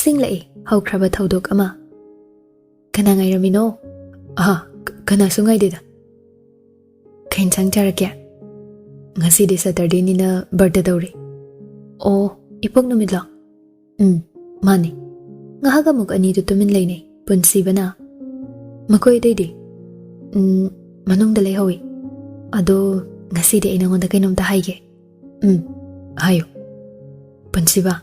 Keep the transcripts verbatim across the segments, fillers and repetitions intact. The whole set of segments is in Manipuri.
ꯅꯤꯡꯂꯛꯏ ꯍꯧꯈ꯭ꯔꯕ ꯊꯧꯗꯣꯛ ꯑꯃ꯫ "ꯀꯅꯥ ꯉꯥꯏꯔꯝꯃꯤꯅꯣ?" "ꯑꯍꯥ, ꯀ-, ꯀꯅꯥꯁꯨ ꯉꯥꯏꯗꯦꯗ꯫" "ꯀꯩ ꯏꯟꯁꯥꯡ ꯆꯥꯔꯛꯀꯦ?" "ꯉꯁꯤꯗꯤ ꯁꯇꯔꯗꯦꯅꯤꯅ ꯕꯥꯔꯗꯦ ꯇꯧꯔꯤ꯫" "ꯑꯣ, ꯏꯄꯣꯛ ꯅꯨꯃꯤꯠꯂꯣ?" "ꯎꯝ, ꯃꯥꯅꯤ꯫" ꯉꯥꯏꯍꯥꯛ ꯑꯃꯨꯛ ꯑꯅꯤꯗꯨ ꯇꯨꯃꯤꯟ ꯂꯩꯅꯩ꯫ ꯄꯨꯟꯁꯤꯕꯅ, "ꯃꯈꯣꯏ ꯑꯇꯩꯗꯤ?" "ꯎꯝ, ꯃꯅꯨꯡꯗ ꯂꯩꯍꯧꯏ꯫ ꯑꯗꯣ, ꯉꯁꯤꯗꯤ ꯑꯩ ꯅꯉꯣꯟꯗ ꯀꯩꯅꯣꯝꯇ ꯍꯥꯏꯒꯦ꯫" "ꯎꯝ, ꯍꯥꯏꯌꯨ꯫" "ꯄꯨꯟꯁꯤꯕ,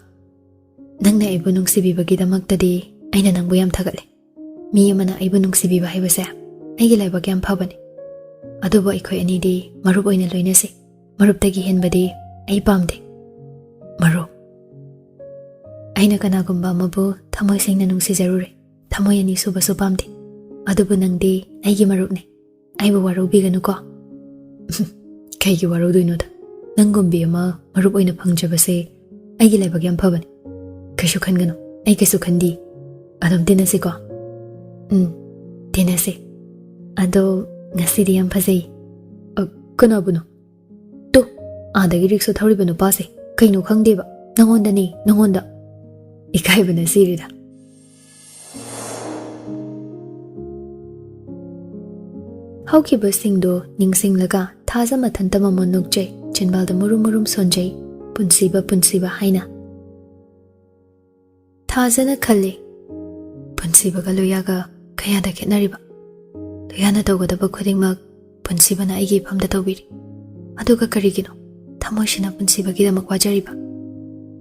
ꯅꯪꯅ ꯑꯩꯕꯨ ꯅꯨꯡꯁꯤꯕꯤꯕꯒꯤꯗꯃꯛꯇꯗꯤ ꯑꯩꯅ ꯅꯪꯕꯨ ꯌꯥꯝ ꯊꯥꯒꯠꯂꯤ꯫ ꯃꯤ ꯑꯃꯅ ꯑꯩꯕꯨ ꯅꯨꯡꯁꯤꯕꯤꯕ ꯍꯥꯏꯕꯁꯦ ꯑꯩꯒꯤ ꯂꯥꯏꯕꯛ ꯌꯥꯝ ꯐꯕꯅꯤ꯫ ꯑꯗꯨꯕꯨ ꯑꯩꯈꯣꯏ ꯑꯅꯤꯗꯤ ꯃꯔꯨꯞ ꯑꯣꯏꯅ ꯂꯣꯏꯅꯁꯤ꯫ ꯃꯔꯨꯞꯇꯒꯤ ꯍꯦꯟꯕꯗꯤ ꯑꯩ ꯄꯥꯝꯗꯦ꯫" "ꯃꯔꯨꯞ?" "ꯑꯩꯅ ꯀꯅꯥꯒꯨꯝꯕ ꯑꯃꯕꯨ ꯊꯃꯣꯏ ꯁꯦꯡꯅ ꯅꯨꯡꯁꯤꯖꯔꯨꯔꯦ꯫ ꯊꯃꯣꯏ ꯑꯅꯤ ꯁꯨꯕꯁꯨ ꯄꯥꯝꯗꯦ꯫ ꯑꯗꯨꯕꯨ ꯅꯪꯗꯤ ꯑꯩꯒꯤ ꯃꯔꯨꯞꯅꯤ꯫ ꯑꯩꯕꯨ ꯋꯥꯔꯧꯕꯤꯒꯅꯨꯀꯣ꯫" "ꯀꯩꯒꯤ ꯋꯥꯔꯧꯗꯣꯏꯅꯣꯗ? ꯅꯪꯒꯨꯝꯕꯤ ꯑꯃ ꯃꯔꯨꯞ ꯑꯣꯏꯅ ꯐꯪꯖꯕꯁꯦ ꯑꯩꯒꯤ ꯂꯥꯏꯕꯛ ꯌꯥꯝ ꯐꯕꯅꯤ꯫ ꯀꯩꯁꯨ ꯈꯟꯒꯅꯨ, ꯑꯩ ꯀꯩꯁꯨ ꯈꯟꯗꯦ꯫ ꯑꯗꯨꯝ ꯇꯤꯟꯅꯁꯤꯀꯣ꯫" "ꯎꯝ, ꯇꯤꯟꯅꯁꯤ꯫ ꯑꯗꯣ, ꯉꯁꯤꯗꯤ ꯌꯥꯝ ꯐꯖꯩ꯫" "ꯑ, ꯀꯅꯥꯕꯨꯅꯣ?" "ꯇꯨ, ꯑꯥꯗꯒꯤ ꯔꯤꯛꯁꯣ ꯊꯧꯔꯤꯕ ꯅꯨꯄꯥꯁꯦ꯫ ꯀꯩꯅꯣ ꯈꯪꯗꯦꯕ꯫ ꯅꯉꯣꯟꯗꯅꯤ, ꯅꯉꯣꯟꯗ꯫" ꯏꯀꯥꯏꯕꯅ ꯁꯤꯔꯦꯗ꯫ ꯍꯧꯈꯤꯕꯁꯤꯡꯗꯣ ꯅꯤꯡꯁꯤꯡꯂꯒ ꯊꯥꯖ ꯃꯊꯟꯇ ꯃꯃꯣꯟ ꯅꯣꯛꯆꯩ, ꯆꯤꯟꯕꯥꯜꯗ ꯃꯨꯔꯨꯝ ꯃꯨꯔꯨꯝ ꯁꯣꯟꯖꯩ, "ꯄꯨꯟꯁꯤꯕ, ꯄꯨꯟꯁꯤꯕ" ꯍꯥꯏꯅ꯫ ꯊꯥꯖꯅ ꯈꯜꯂꯤ, "ꯄꯨꯟꯁꯤꯕꯒ ꯂꯨꯌꯥꯒ ꯀꯌꯥꯗ ꯈꯦꯠꯅꯔꯤꯕ? ꯂꯨꯌꯥꯅ ꯇꯧꯒꯗꯕ ꯈꯨꯗꯤꯡꯃꯛ ꯄꯨꯟꯁꯤꯕꯅ ꯑꯩꯒꯤ ꯏꯐꯝꯗ ꯇꯧꯕꯤꯔꯤ꯫ ꯑꯗꯨꯒ ꯀꯔꯤꯒꯤꯅꯣ ꯊꯃꯣꯏꯁꯤꯅ ꯄꯨꯟꯁꯤꯕꯒꯤꯗꯃꯛ ꯋꯥꯖꯔꯤꯕ?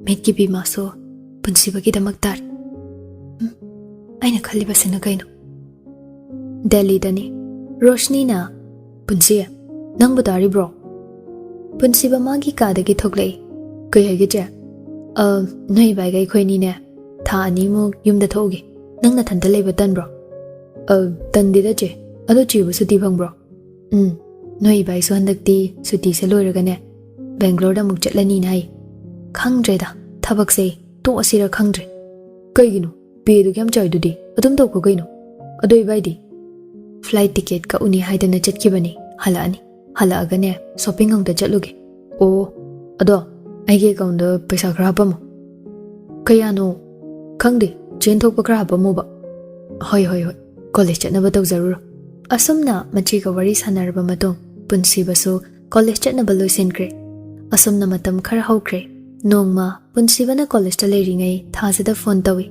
ꯃꯤꯠꯀꯤ ꯕꯤꯃꯥꯁꯨ ꯄꯨꯟꯁꯤꯕꯒꯤꯗꯃꯛ ꯇꯥꯔꯤ꯫ ꯎꯝ, ꯑꯩꯅ ꯈꯜꯂꯤꯕꯁꯤꯅ ꯀꯩꯅꯣ?" ꯗꯦꯜꯂꯤꯗꯅꯤ꯫ ꯔꯣꯁꯅꯤꯅ, "ꯄꯨꯟꯁꯤ, ꯅꯪꯕꯨ ꯇꯥꯔꯤꯕ꯭ꯔꯣ?" ꯄꯨꯟꯁꯤꯕ ꯃꯥꯒꯤ ꯀꯥꯗꯒꯤ ꯊꯣꯛꯂꯛꯏ꯫ "ꯀꯩ ꯍꯥꯏꯒꯦ, ꯆꯦ?" "ꯑ, ꯅꯣꯏ ꯏꯕꯥꯏꯒ ꯑꯩꯈꯣꯏ ꯑꯅꯤꯅꯦ, ꯊꯥ ꯑꯅꯤꯃꯨꯛ ꯌꯨꯝꯗ ꯊꯣꯛꯎꯒꯦ꯫ ꯅꯪ ꯅꯊꯟꯇ ꯂꯩꯕ ꯇꯟꯕ꯭ꯔꯣ?" "ꯑ, ꯇꯟꯗꯦꯗ, ꯆꯦ꯫ ꯑꯗꯣ ꯆꯦꯕꯨ ꯁꯨꯇꯤ ꯐꯪꯕ꯭ꯔꯣ?" "ꯎꯝ, ꯅꯣꯏ ꯏꯕꯥꯏꯁꯨ ꯍꯟꯗꯛꯇꯤ ꯁꯨꯇꯤꯁꯦ ꯂꯣꯏꯔꯒꯅꯦ, ꯕꯦꯡꯒ꯭ꯂꯣꯔꯗ ꯑꯃꯨꯛ ꯆꯠꯂꯅꯤꯅ ꯍꯥꯏ꯫ ꯈꯪꯗ꯭ꯔꯦꯗ, ꯊꯕꯛꯁꯦ ꯇꯣꯛꯑꯁꯤꯔ ꯈꯪꯗ꯭ꯔꯦ꯫" "ꯀꯩꯒꯤꯅꯣ? ꯄꯦꯗꯨ ꯌꯥꯝ ꯆꯥꯎꯏꯗꯨꯗꯤ꯫ ꯑꯗꯨꯝ ꯇꯧꯈꯣ ꯀꯩꯅꯣ꯫ ꯑꯗꯣ ꯏꯕꯥꯏꯗꯤ?" "ꯐ꯭ꯂꯥꯏꯠ ꯇꯤꯀꯦꯠ ꯀꯛꯎꯅꯤ ꯍꯥꯏꯗꯅ ꯆꯠꯈꯤꯕꯅꯤ, ꯍꯜꯂꯛꯑꯅꯤ꯫ ꯍꯜꯂꯛꯑꯒꯅꯦ, ꯁꯣꯄꯤꯡ ꯑꯃꯨꯛꯇ ꯆꯠꯂꯨꯒꯦ꯫" "ꯑꯣ, ꯑꯗꯣ ꯑꯩꯒꯤ ꯑꯦꯀꯥꯎꯟꯗ ꯄꯩꯁꯥ ꯈꯔ ꯍꯥꯞꯄꯝꯃꯣ꯫" "ꯀꯌꯥꯅꯣ?" ꯈꯪꯗꯦ, ꯆꯦꯟꯊꯣꯛꯄ ꯈꯔ ꯍꯥꯄꯝꯃꯣꯕ꯫ "ꯍꯣꯏ, ꯍꯣꯏ, ꯍꯣꯏ, ꯀꯣꯂꯦꯖ ꯆꯠꯅꯕ ꯇꯧꯖꯔꯨꯔꯣ"꯫ ꯑꯁꯨꯝꯅ ꯃꯆꯦꯒ ꯋꯥꯔꯤ ꯁꯥꯟꯅꯔꯕ ꯃꯇꯨꯡ ꯄꯨꯟꯁꯤꯕꯁꯨ ꯀꯣꯂꯦꯖ ꯆꯠꯅꯕ ꯂꯣꯏꯁꯤꯟꯈ꯭ꯔꯦ꯫ ꯑꯁꯨꯝꯅ ꯃꯇꯝ ꯈꯔ ꯍꯧꯈ꯭ꯔꯦ꯫ ꯅꯣꯡꯃ ꯄꯨꯟꯁꯤꯕꯅ ꯀꯣꯂꯦꯖꯇ ꯂꯩꯔꯤꯉꯩ ꯊꯥꯖꯗ ꯐꯣꯟ ꯇꯧꯏ꯫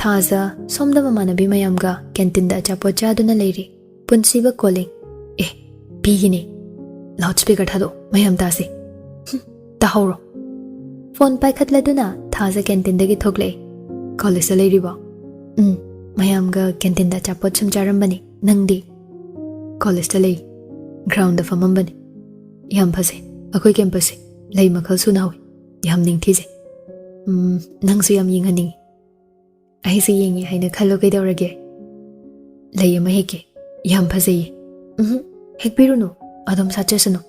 ꯊꯥꯖ ꯁꯣꯝꯗ ꯃꯃꯥꯟꯅꯕꯤ ꯃꯌꯥꯝꯒ ꯀꯦꯟꯇꯤꯟꯗ ꯑꯆꯥꯄꯣꯠ ꯆꯥꯗꯨꯅ ꯂꯩꯔꯤ꯫ ꯄꯨꯟꯁꯤꯕ ꯀꯣꯂꯤꯡ꯫ "ꯑꯦ, ꯄꯤꯒꯤꯅꯦ꯫ ꯂꯥꯎꯗ ꯁ꯭ꯄꯤꯀꯔ ꯊꯥꯗꯣꯛꯑꯣ, ꯃꯌꯥꯝ ꯇꯥꯁꯦ"꯫ "ꯍꯨꯝ, ꯇꯥꯍꯧꯔꯣ"꯫ ꯐꯣꯟ ꯄꯥꯏꯈꯠꯂꯗꯨꯅ ꯊꯥꯖ ꯀꯦꯟꯇꯤꯟꯗꯒꯤ ꯊꯣꯛꯂꯛꯑꯦ꯫ "ꯀꯣꯂꯦꯖꯇ ꯂꯩꯔꯤꯕꯣ?" "ꯎꯝ, ꯃꯌꯥꯝꯒ ꯀꯦꯟꯇꯤꯟꯗ ꯑꯆꯥꯄꯣꯠ ꯁꯨꯝ ꯆꯥꯔꯝꯕꯅꯤ꯫ ꯅꯪꯗꯤ?" "ꯀꯣꯂꯦꯖꯇ ꯂꯩ꯫ ꯒ꯭ꯔꯥꯎꯟꯗ ꯐꯝꯃꯝꯕꯅꯤ꯫ ꯌꯥꯝ ꯐꯖꯩ ꯑꯩꯈꯣꯏ ꯀꯦꯝꯄꯁꯁꯦ꯫ ꯂꯩ ꯃꯈꯜ ꯁꯨꯅ ꯍꯧꯏ꯫ ꯌꯥꯝ ꯅꯤꯡꯊꯤꯖꯩ꯫ ꯎꯝ, ꯅꯪꯁꯨ ꯌꯥꯝ ꯌꯦꯡꯍꯟꯅꯤꯡꯉꯤ"꯫ "ꯑꯩꯁꯨ ꯌꯦꯡꯉꯦ ꯍꯥꯏꯅ ꯈꯜꯂꯣ, ꯀꯩꯗꯧꯔꯒꯦ? ꯂꯩ ꯑꯃ ꯍꯦꯛꯀꯦ꯫ ꯌꯥꯝ ꯐꯖꯩꯌꯦ"꯫ "ꯎꯝ, ꯍꯦꯛꯄꯤꯔꯨꯅꯨ꯫ ꯑꯗꯨꯝ ꯁꯥꯠꯆꯁꯅꯨ꯫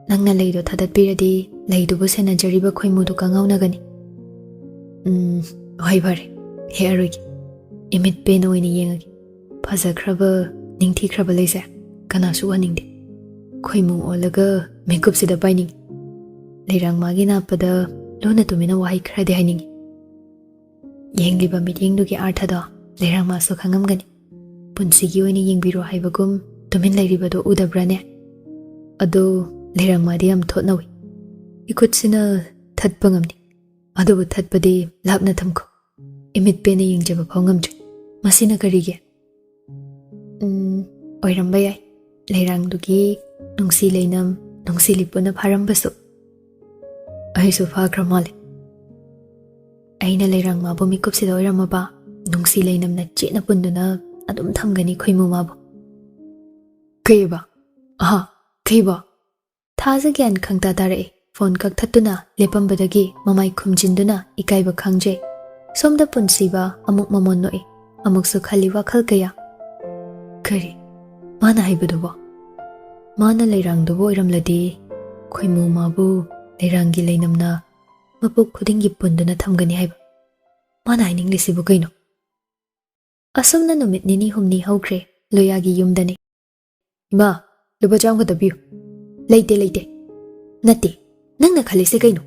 ꯅꯪꯅ ꯂꯩꯗꯣ ꯊꯥꯗꯠꯄꯤꯔꯗꯤ ꯂꯩꯗꯨꯕꯨ ꯁꯦꯟꯅꯖꯔꯤꯕ ꯈꯣꯏꯃꯨꯗꯨ ꯀꯪꯍꯧꯅꯒꯅꯤ"꯫ "ꯎꯝ, ꯍꯣꯏ, ꯐꯔꯦ꯫ ꯍꯦꯛꯑꯔꯣꯏꯒꯦ꯫ ꯏꯃꯤꯠ ꯄꯦꯟꯅ ꯑꯣꯏꯅ ꯌꯦꯡꯉꯒꯦ꯫ ꯐꯖꯈ꯭ꯔꯕ, ꯅꯤꯡꯊꯤꯈ꯭ꯔꯕ ꯂꯩꯁꯦ ꯀꯅꯥꯁꯨ ꯎꯍꯟꯅꯤꯡꯗꯦ꯫ ꯈꯣꯏꯃꯨ ꯑꯣꯜꯂꯒ ꯃꯤꯀꯨꯞꯁꯤꯗ ꯄꯥꯏꯅꯤꯡꯉꯤ꯫ ꯂꯩꯔꯥꯡꯃꯥꯒꯤ ꯅꯥꯞꯄꯗ ꯂꯨꯅ ꯇꯨꯃꯤꯟꯅ ꯋꯥꯍꯩ ꯈꯔꯗꯤ ꯍꯥꯏꯅꯤꯡꯉꯤ"꯫ ꯌꯦꯡꯂꯤꯕ ꯃꯤꯠꯌꯦꯡꯗꯨꯒꯤ ꯑꯥꯔꯊꯗꯣ ꯂꯩꯔꯥꯡꯃꯥꯁꯨ ꯈꯪꯉꯝꯒꯅꯤ꯫ ꯄꯨꯟꯁꯤꯒꯤ ꯑꯣꯏꯅ ꯌꯦꯡꯕꯤꯔꯣ ꯍꯥꯏꯕꯒꯨꯝ ꯇꯨꯃꯤꯟ ꯂꯩꯔꯤꯕꯗꯣ ꯎꯗꯕ꯭ꯔꯥꯅꯦ? ꯑꯗꯣ ꯂꯩꯔꯥꯡꯃꯥꯗꯤ ꯌꯥꯝ ꯊꯣꯠꯅꯧꯏ꯫ "ꯏꯈꯨꯠꯁꯤꯅ ꯊꯠꯄ ꯉꯝꯅꯤ, ꯑꯗꯨꯕꯨ ꯊꯠꯄꯗꯤ ꯂꯥꯞꯅ ꯊꯝꯈꯣ꯫ ꯏꯃꯤꯠ ꯄꯦꯟꯅ ꯌꯦꯡꯖꯕ ꯐꯥꯎ ꯉꯝꯗ꯭ꯔꯤ꯫ ꯃꯁꯤꯅ ꯀꯔꯤꯒꯤ?" "ꯎꯝ, ꯑꯣꯏꯔꯝꯕ ꯌꯥꯏ꯫ ꯂꯩꯔꯥꯡꯗꯨꯒꯤ ꯅꯨꯡꯁꯤ ꯂꯩꯅꯝ, ꯅꯨꯡꯁꯤ ꯂꯤꯄꯨꯅ ꯐꯥꯔꯝꯕꯁꯨ꯫ ꯑꯩꯁꯨ ꯐꯥꯈ꯭ꯔ ꯃꯥꯜꯂꯦ꯫ ꯑꯩꯅ ꯂꯩꯔꯥꯡꯃꯥꯕꯨ ꯃꯤꯀꯨꯞꯁꯤꯗ ꯑꯣꯏꯔꯝꯃꯕ, ꯅꯨꯡꯁꯤ ꯂꯩꯅꯝꯅ ꯆꯦꯠꯅ ꯄꯨꯟꯗꯨꯅ ꯑꯗꯨꯝ ꯊꯝꯒꯅꯤ ꯈꯣꯏꯃꯨ ꯃꯥꯕꯨ"꯫ "ꯀꯩꯕ? ꯑꯍꯥ, ꯀꯩꯕ?" ꯊꯥꯖ ꯒ꯭ꯌꯥꯟ ꯈꯪꯇꯥ ꯇꯥꯔꯛꯏ꯫ ꯐꯣꯟ ꯀꯛꯊꯠꯇꯨꯅ ꯂꯦꯞꯄꯝꯕꯗꯒꯤ ꯃꯃꯥꯏ ꯈꯨꯝꯖꯤꯟꯗꯨꯅ ꯏꯀꯥꯏꯕ ꯈꯪꯖꯩ꯫ ꯁꯣꯝꯗ ꯄꯨꯟꯁꯤꯕ ꯑꯃꯨꯛ ꯃꯃꯣꯟ ꯅꯣꯛꯏ, ꯑꯃꯨꯛꯁꯨ ꯈꯜꯂꯤ ꯋꯥꯈꯜ ꯀꯌꯥ꯫ "ꯀꯔꯤ? ꯃꯥꯅ ꯍꯥꯏꯕꯗꯨꯕꯣ? ꯃꯥꯅ ꯂꯩꯔꯥꯡꯗꯨꯕꯨ ꯑꯣꯏꯔꯝꯂꯗꯤ ꯈꯣꯏꯃꯨ ꯃꯥꯕꯨ ꯂꯩꯔꯥꯡꯒꯤ ꯂꯩꯅꯝꯅ ꯃꯄꯣꯛ ꯈꯨꯗꯤꯡꯒꯤ ꯄꯨꯟꯗꯨꯅ ꯊꯝꯒꯅꯤ ꯍꯥꯏꯕ? ꯃꯥꯅ ꯍꯥꯏꯅꯤꯡꯂꯤꯁꯤꯕꯨ ꯀꯩꯅꯣ?" ꯑꯁꯨꯝꯅ ꯅꯨꯃꯤꯠ ꯅꯤꯅꯤ ꯍꯨꯝꯅꯤ ꯍꯧꯈ꯭ꯔꯦ꯫ ꯂꯣꯌꯥꯒꯤ ꯌꯨꯝꯗꯅꯤ꯫ "ꯏꯃꯥ, ꯂꯨꯄꯥ ꯆꯥꯝꯃ ꯈꯛꯇ ꯄꯤꯌꯨ"꯫ "ꯂꯩꯇꯦ, ꯂꯩꯇꯦ"꯫ "ꯅꯠꯇꯦ, ꯅꯪꯅ ꯈꯜꯂꯤꯁꯦ ꯀꯩꯅꯣ?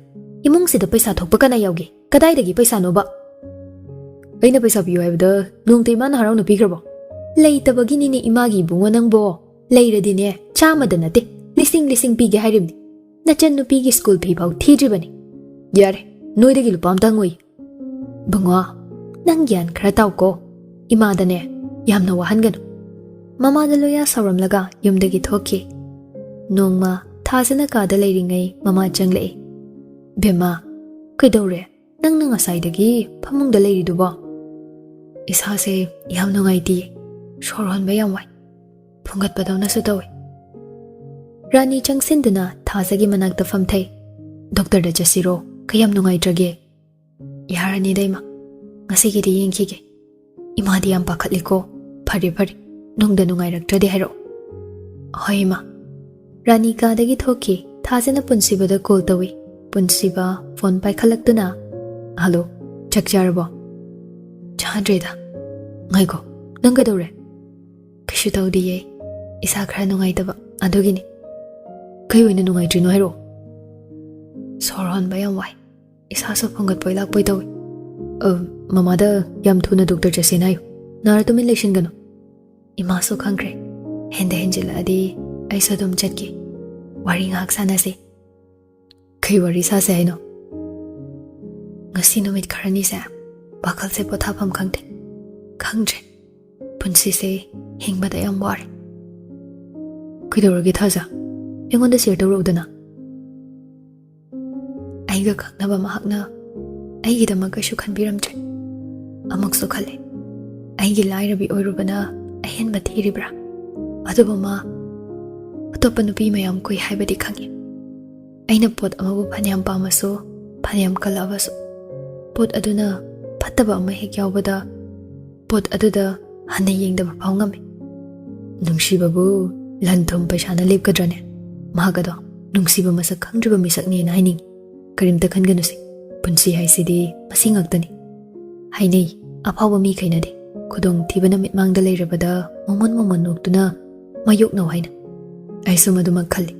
ꯏꯃꯨꯡꯁꯤꯗ ꯄꯩꯁꯥ ꯊꯣꯛꯄ ꯀꯅꯥ ꯌꯥꯎꯒꯦ? ꯀꯗꯥꯏꯗꯒꯤ ꯄꯩꯁꯥꯅꯣꯕ?" ꯑꯩꯅ ꯄꯩꯁꯥ ꯄꯤꯌꯨ ꯍꯥꯏꯕꯗ ꯅꯣꯡꯇ ꯏꯃꯥꯅ ꯍꯔꯥꯎꯅ ꯄꯤꯈ꯭ꯔꯕꯣ? ꯂꯩꯇꯕꯒꯤꯅꯤꯅꯦ ꯏꯃꯥꯒꯤ ꯏꯕꯨꯡꯉꯣ ꯅꯪꯕꯣ꯫ ꯂꯩꯔꯗꯤꯅꯦ, ꯆꯥꯝꯃꯗ ꯅꯠꯇꯦ, ꯂꯤꯁꯤꯡ ꯂꯤꯁꯤꯡ ꯄꯤꯒꯦ ꯍꯥꯏꯔꯤꯕꯅꯤ꯫ ꯅꯆꯟ ꯅꯨꯄꯤꯒꯤ ꯁ꯭ꯀꯨꯜ ꯐꯤ ꯐꯥꯎ ꯊꯤꯗ꯭ꯔꯤꯕꯅꯤ꯫ ꯌꯥꯔꯦ, ꯅꯣꯏꯗꯒꯤ ꯂꯨꯄꯥ ꯑꯝꯇ ꯍꯪꯉꯨꯏ꯫ ꯕꯨꯡꯉꯣ, ꯅꯪ ꯒ꯭ꯌꯥꯟ ꯈꯔ ꯇꯥꯎꯀꯣ꯫ ꯏꯃꯥꯗꯅꯦ ꯌꯥꯝꯅ ꯋꯥꯍꯟꯒꯅꯨ꯫ ꯃꯃꯥꯗ ꯂꯣꯌꯥ ꯁꯥꯎꯔꯝꯂꯒ ꯌꯨꯝꯗꯒꯤ ꯊꯣꯛꯈꯤ꯫ ꯅꯣꯡꯃ ꯊꯥꯖꯅ ꯀꯥꯗ ꯂꯩꯔꯤꯉꯩ ꯃꯃꯥ ꯆꯪꯂꯛꯏ꯫ "ꯕꯦꯝꯃ, ꯀꯩꯗꯧꯔꯦ? ꯅꯪꯅ ꯉꯁꯥꯏꯗꯒꯤ ꯐꯃꯨꯡꯗ ꯂꯩꯔꯤꯗꯨꯕꯣ?" "ꯏꯁꯥꯁꯦ ꯌꯥꯝ ꯅꯨꯡꯉꯥꯏꯇꯦ, ꯁꯣꯔ ꯍꯣꯟꯕ ꯌꯥꯝ ꯋꯥꯏ, ꯐꯨꯡꯒꯠꯄꯗꯧꯅꯁꯨ ꯇꯧꯏ꯫" ꯔꯥꯅꯤ ꯆꯪꯁꯤꯟꯗꯨꯅ ꯊꯥꯖꯒꯤ ꯃꯅꯥꯛꯇ ꯐꯝꯊꯩ꯫ "ꯗꯣꯛꯇꯔꯗ ꯆꯠꯁꯤꯔꯣ? ꯀꯌꯥꯝ ꯅꯨꯡꯉꯥꯏꯇ꯭ꯔꯒꯦ?" "ꯌꯥꯔꯅꯤꯗ ꯏꯃꯥ, ꯉꯁꯤꯒꯤꯗꯤ ꯌꯦꯡꯈꯤꯒꯦ꯫ ꯏꯃꯥꯗꯤ ꯌꯥꯝ ꯄꯥꯈꯠꯂꯤꯀꯣ꯫ ꯐꯔꯦ ꯐꯔꯦ, ꯅꯨꯡꯗ ꯅꯨꯡꯉꯥꯏꯔꯛꯇ꯭ꯔꯗꯤ ꯍꯥꯏꯔꯛꯑꯣ꯫" "ꯍꯣꯏ ꯏꯃꯥ꯫" ꯔꯥꯅꯤ ꯀꯥꯗꯒꯤ ꯊꯣꯛꯈꯤ꯫ ꯊꯥꯖꯅ ꯄꯨꯟꯁꯤꯕꯗ ꯀꯣꯜ ꯇꯧꯏ꯫ ꯄꯨꯟꯁꯤꯕ ꯐꯣꯟ ꯄꯥꯏꯈꯠꯂꯛꯇꯨꯅ, "ꯍꯜꯂꯣ, ꯆꯥꯛ ꯆꯥꯔꯕꯣ?" "ꯆꯥꯗ꯭ꯔꯦꯗ꯫" "ꯉꯥꯏꯈꯣ, ꯅꯪ ꯀꯩꯗꯧꯔꯦ?" "ꯀꯩꯁꯨ ꯇꯧꯗꯤꯌꯦ, ꯏꯁꯥ ꯈꯔ ꯅꯨꯡꯉꯥꯏꯇꯕ ꯑꯗꯨꯒꯤꯅꯤ꯫" "ꯀꯩ ꯑꯣꯏꯅ ꯅꯨꯡꯉꯥꯏꯇ꯭ꯔꯤꯅꯣ ꯍꯥꯏꯔꯛꯑꯣ꯫" "ꯁꯣꯔ ꯍꯣꯟꯕ ꯌꯥꯝ ꯋꯥꯏ, ꯏꯁꯥꯁꯨ ꯐꯨꯡꯒꯠꯄꯣꯏ ꯂꯥꯛꯄꯣꯏ ꯇꯧꯏ꯫" "ꯑ, ꯃꯃꯥꯗ ꯌꯥꯝ ꯊꯨꯅ ꯗꯣꯛꯇꯔ ꯆꯠꯁꯦꯅ ꯍꯥꯏꯌꯨ, ꯅꯥꯔ ꯇꯨꯃꯤꯟ ꯂꯩꯁꯤꯟꯒꯅꯨ꯫" "ꯏꯃꯥꯁꯨ ꯈꯪꯈ꯭ꯔꯦ, ꯍꯦꯟꯗ ꯍꯦꯟꯖꯤꯜꯂꯛꯑꯗꯤ ꯑꯩꯁꯨ ꯑꯗꯨꯝ ꯆꯠꯀꯦ꯫ ꯋꯥꯔꯤ ꯉꯥꯏꯍꯥꯛ ꯁꯥꯟꯅꯁꯤ꯫" "ꯀꯩ ꯋꯥꯔꯤ ꯁꯥꯁꯦ ꯍꯥꯏꯅꯣ?" "ꯉꯁꯤ ꯅꯨꯃꯤꯠ ꯈꯔꯅꯤꯁꯦ ꯋꯥꯈꯜꯁꯦ ꯄꯣꯊꯥꯐꯝ ꯈꯪꯗꯦ꯫ ꯈꯪꯗ꯭ꯔꯦ, ꯄꯨꯟꯁꯤꯁꯦ ꯍꯤꯡꯕꯗ ꯌꯥꯝ ꯋꯥꯔꯦ꯫" "ꯀꯩꯗꯧꯔꯒꯦ ꯊꯥꯖ? ꯑꯩꯉꯣꯟꯗ ꯁꯤꯌꯔ ꯇꯧꯔꯛꯎꯗꯅ꯫" "ꯑꯩꯒ ꯈꯪꯅꯕ ꯃꯍꯥꯛꯅ ꯑꯩꯒꯤꯗꯃꯛ ꯀꯩꯁꯨ ꯈꯟꯕꯤꯔꯝꯗ꯭ꯔꯦ꯫ ꯑꯃꯨꯛꯁꯨ ꯈꯜꯂꯦ, ꯑꯩꯒꯤ ꯂꯥꯏꯔꯕꯤ ꯑꯣꯏꯔꯨꯕꯅ ꯑꯍꯦꯟꯕ ꯊꯤꯔꯤꯕ꯭ꯔꯥ? ꯑꯗꯨꯕꯨ ꯃꯥ ꯑꯇꯣꯞꯄ ꯅꯨꯄꯤ ꯃꯌꯥꯝ ꯀꯣꯏ ꯍꯥꯏꯕꯗꯤ ꯈꯪꯉꯤ꯫ ꯑꯩꯅ ꯄꯣꯠ ꯑꯃꯕꯨ ꯐꯅꯌꯥꯝ ꯄꯥꯝꯃꯁꯨ, ꯐꯅꯌꯥꯝ ꯀꯜꯂꯛꯑꯕꯁꯨ, ꯄꯣꯠ ꯑꯗꯨꯅ ꯐꯠꯇꯕ ꯑꯃ ꯍꯦꯛ ꯌꯥꯎꯕꯗ ꯄꯣꯠ ꯑꯗꯨꯗ ꯍꯟꯅ ꯌꯦꯡꯗꯕ ꯐꯥꯎ ꯉꯝꯃꯤ꯫ ꯅꯨꯡꯁꯤꯕꯕꯨ ꯂꯟ ꯊꯨꯝ ꯄꯩꯁꯥꯅ ꯂꯦꯞꯀꯗ꯭ꯔꯅꯦ? ꯃꯍꯥꯛ ꯑꯗꯣ ꯅꯨꯡꯁꯤꯕ ꯃꯁꯛ ꯈꯪꯗ꯭ꯔꯤꯕ ꯃꯤꯁꯛꯅꯦꯅ ꯍꯥꯏꯅꯤꯡꯉꯤ꯫ ꯀꯔꯤꯝꯇ ꯈꯟꯒꯅꯨꯁꯦ, ꯄꯨꯟꯁꯤ ꯍꯥꯏꯁꯤꯗꯤ ꯃꯁꯤ ꯉꯥꯛꯇꯅꯤ꯫ ꯍꯥꯏꯅꯩ, ꯑꯐꯥꯎꯕ ꯃꯤꯈꯩꯅꯗꯤ ꯈꯨꯗꯣꯡꯊꯤꯕꯅ ꯃꯤꯠꯃꯥꯡꯗ ꯂꯩꯔꯕꯗ ꯃꯣꯃꯣꯟ ꯃꯣꯃꯣꯟ ꯅꯣꯛꯇꯨꯅ ꯃꯥꯌꯣꯛꯅꯧ ꯍꯥꯏꯅ꯫ ꯑꯩꯁꯨ ꯃꯗꯨꯃꯛ ꯈꯜꯂꯤ꯫